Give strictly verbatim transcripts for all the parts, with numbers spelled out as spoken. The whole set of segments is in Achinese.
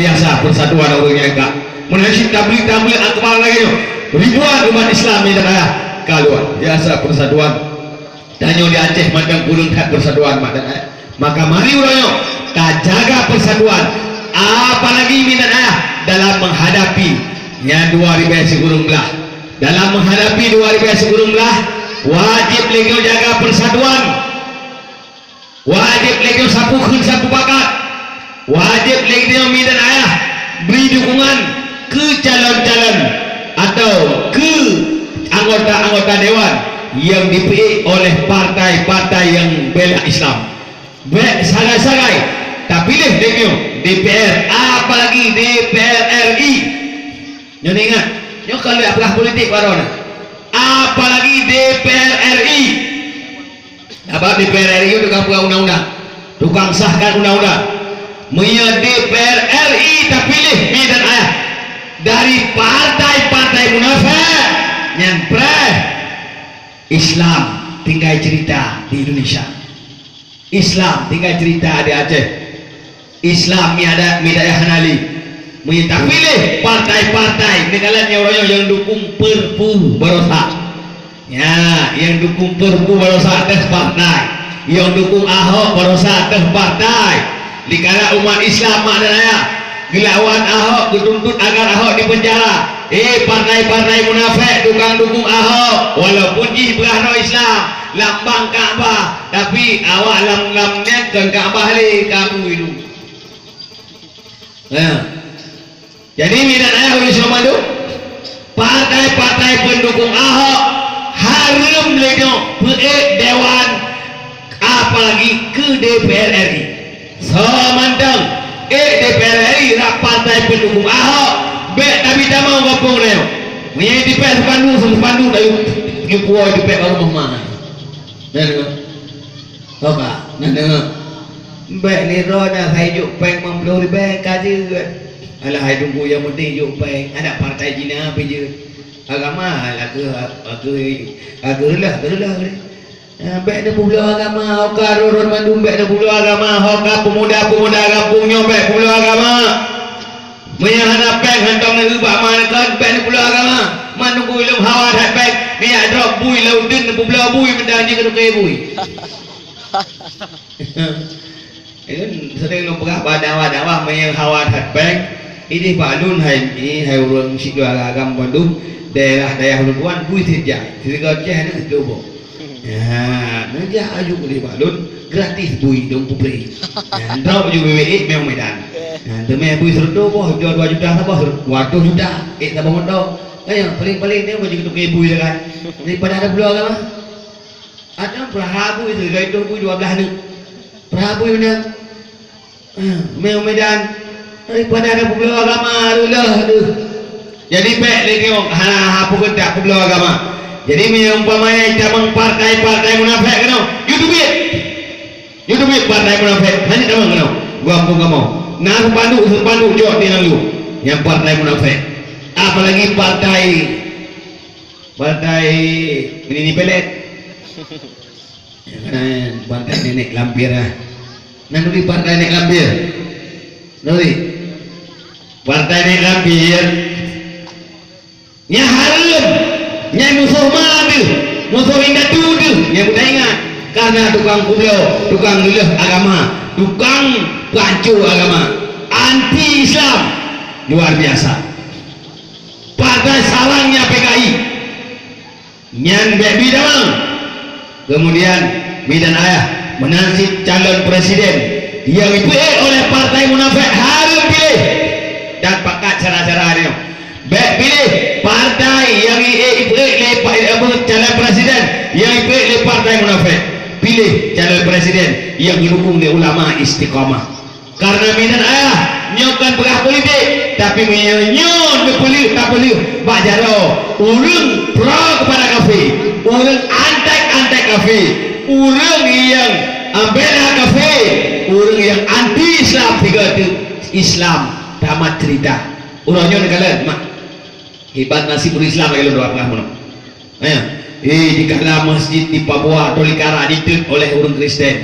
Biasa persatuan ureuëng nyang ka. Meunan cit tabligh-tabligh akbar lagée nyoe. Ribuan umat Islam nyang ka luar biasa persatuan. Tanyoe di Aceh mantong kureueng that persatuan, mak dan ayah. Maka mari uroe nyoe tajaga persatuan, apalagi minat ayah dalam menghadapi nyang dua ribée sikureueng blah. Dalam menghadapi dua ribée sikureueng blah, wajéb lé nyoe jaga persatuan. Wajéb lé nyoe sapeue kheun sapeue pakat. Wajéb lé nyoe minat ayah bri dukungan keu calon-calon atau keu anggota-anggota dewan nyang dipeuék oleh partai-partai nyang bela Islam. Bék sagai-sagai tapiléh lé nyoe D P R, apalagi D P R R I. Nyoe ingat, nyoe ka lheueh peugah politik baroe nyoe. Apalagi D P R R I. Sabab D P R R I nyoe tukang peugah undang-undang, tukang sahkan undang-undang. Meunyoe D P R R I tapiléh minat ayah dari partai-partai munafék, nyan preh Islam tinggai cerita di Indonesia. Islam tinggai cerita di Aceh. Islam mi adat mi dayah hana lé. Meunyoe tapiléh partai-partai neukalon nyang uroe nyoe nyang dukung Perpu barosa. Ya, nyang dukung Perpu barosa teuh partai. Nyang dukung Ahok barosa teuh partai. Dikala umat Islam mak dan ayah geulawan Ahok, geutuntut agar Ahok dipeunjara. Eh, partai-partai munafék tukang dukung Ahok, walaupun jih peugah droe Islam, lambang Ka'bah, tapi awak lam, lam nyan kon Ka'bah lé, kamu itu. Nah, jadi minat ayah ulôn seumeubadu, partai-partai pendukung Ahok hareuem lé nyoe peuék dewan, apalagi keu D P R R I. Soe mantong ék D P R R I rab partai pendukung Ahok, bék tabi tamong gampông nyoe. Meunyoe dipék spanduk, spanduk dah yue, yue puwoe dipék bak rumoh ma. Nah, Ho ka, na deungoe. Bék nidroe na hai jok péng limong ploh ribèe ka jeuet. Alah hai Teungku nyang penting jok péng, adak partai Cina pih jeuet. Agama lakèe, lakèe, lakèe reulah, reulah. Ah, bék neupubloe agama, ho ka rot-rot mandum bék neupubloe agama, ho ka pemuda-pemuda gampông nyoe bék publoe agama. Meunyoe hana péng hantom neueu bak ma neukon, bék neupubloe agama. Man Teungku ileuem hawa that péng, neujak drop bui lam uteuen neupubloe bui meunan jeuet keu tukée bui. Ilôn seuring lôn peugah bak dakwah-dakwah meunyoe hawa that péng, idéh bak lôn hai, hai ureueng sidroe agam bandum, daerah dayah ulôn tuan bui sijak, sireutôh céh aneuk seutuboh. Ya, neujak aju udeh bak lôn, gratis bui dong pubri. Ya, drop ju W W E Meo Medan. Ya, teumé bui seureutôh boh, dua juta saboh, dua ratus juta, ék saboh moto. Ayo, paling-paling dia baju tukée bui lah kan. Daripada ada puluh agama. Ada peraha bui tu, dari tu bui dua belas ni. Peraha bui mana? Ah, Meo Medan. Daripada ada puluh agama, aduh lah, aduh. Jadi bék lé nyoe hana, hana peugah tak puluh agama. Jadi meunyoe umpamanya tamong partai-partai munafék keunoe, yue teubiet. Yue teubiet partai munafék, hana tamong keunoe. Gua ampun kamoe. Na spanduk-spanduk jok di lalu. Nyang partai munafék. Apalagi partai, partai Nini Pelet. Nyang kana partai nenek lampir ah. Nan turi partai nenek lampir. Turi. Partai nenek lampir. Nyang hareuem, nyang musoh ma deuh, musoh indatu deuh, nyang beuta ingat. Karena tukang publoe, tukang geuleuh agama, tukang peuhanco agama, anti Islam luar biasa. Partai sarangnya P K I. Nyan bék bi damang. Kemudian, mi dan ayah, meunan cit calon presiden nyang ipeuék oleh partai munafék hareuem piléh dan pakat cara-cara nyoe. Bék piléh partai nyang ipeuék lé pa-, apa, calon presiden nyang ipeuék lé partai munafék. Piléh calon presiden nyang geudukong lé ulama istiqamah. Karena mi dan ayah, nyoe kon peugah politik, tapi meunyoe nyoe neupeuleueh tapeuleueh bak jaroe ureueng pro kepada kafé, ureueng antek-antek kafé, ureueng nyang, ah, bela kafé, ureueng nyang anti Islam, tiga tu Islam tamat cerita. Uroe nyoe neukalon, mak. Hebat nasib ureueng Islam lagèe lôn dua peugah bunoe. Ya. Eh, dikala masjid di Papua atau di Kara diteuk oleh ureueng Kristen,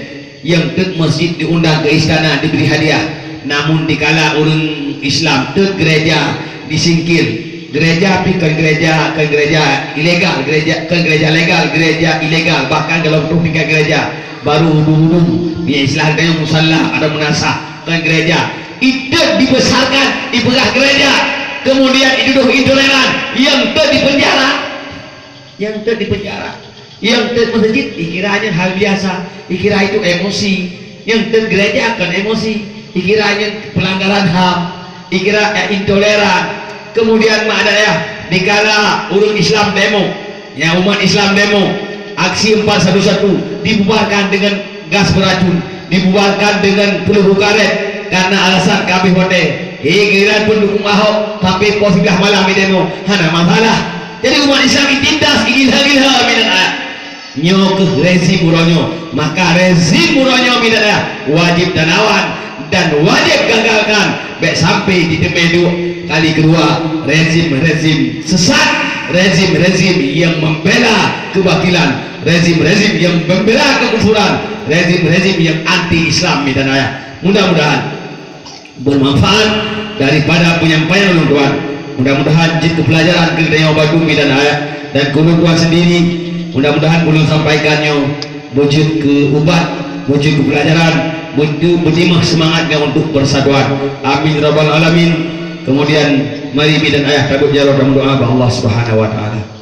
nyang teuk masjid diundang ke istana diberi hadiah. Namun dikala ureuëng Islam teuk gereja disingkir, gereja pih kon gereja, kon gereja ilegal, gereja kon gereja legal, gereja ilegal, bahkan golom troh tingkat gereja, baru udum-udum, ya istilah geutanyoe musala atau meunasah, kon gereja. Itu dibesarkan, dipeugah gereja, kemudian dituduh intoleran, nyang teuk dipenjara. Nyang teuk dipenjara, nyang teuk masjid, dikira nyan hal biasa, dikira itu emosi. Nyang teuk gereja kon emosi, dikira nyan pelanggaran ham, dikira, eh, intoleran. Kemudian mak dayah, dikala ureuëng Islam demo, ya, umat Islam demo, aksi empat satu satu dibubarkan dengan gas beracun, dibubarkan dengan peluru karet karena alasan kabeh watée. Hei, giliran pendukung Ahok sampai poh siblaih malam di demo, hana masalah. Jadi umat Islam ditindas, gila-gila minan ayah. Nyoe keuh rezim uroe nyoe, maka rezim uroe nyoe minan ayah wajib talawan dan wajib gagalkan. Bék sampai diteumé duek kali keudua rezim-rezim sesat, rezim-rezim yang membela kebatilan, rezim-rezim yang membela kekufuran, rezim-rezim yang anti Islam minan ayah. Mudah-mudahan bermanfaat daripada penyampaian ulôn tuan. Mudah-mudahan jeuet keu pelajaran keu geutanyoe bandum minan ayah dan keu ulôn tuan sendiri. Mudah-mudahan ulôn sampaikan nyoe beujeuet keu ubat, beujeuet keu pelajaran, beujeuet beutimah seumangat nyoe untuk persatuan. Amin rabbal alamin. Kemudian mari minan ayah tabeuet jaroe dan meudoa bak Allah Subhanahu wa taala.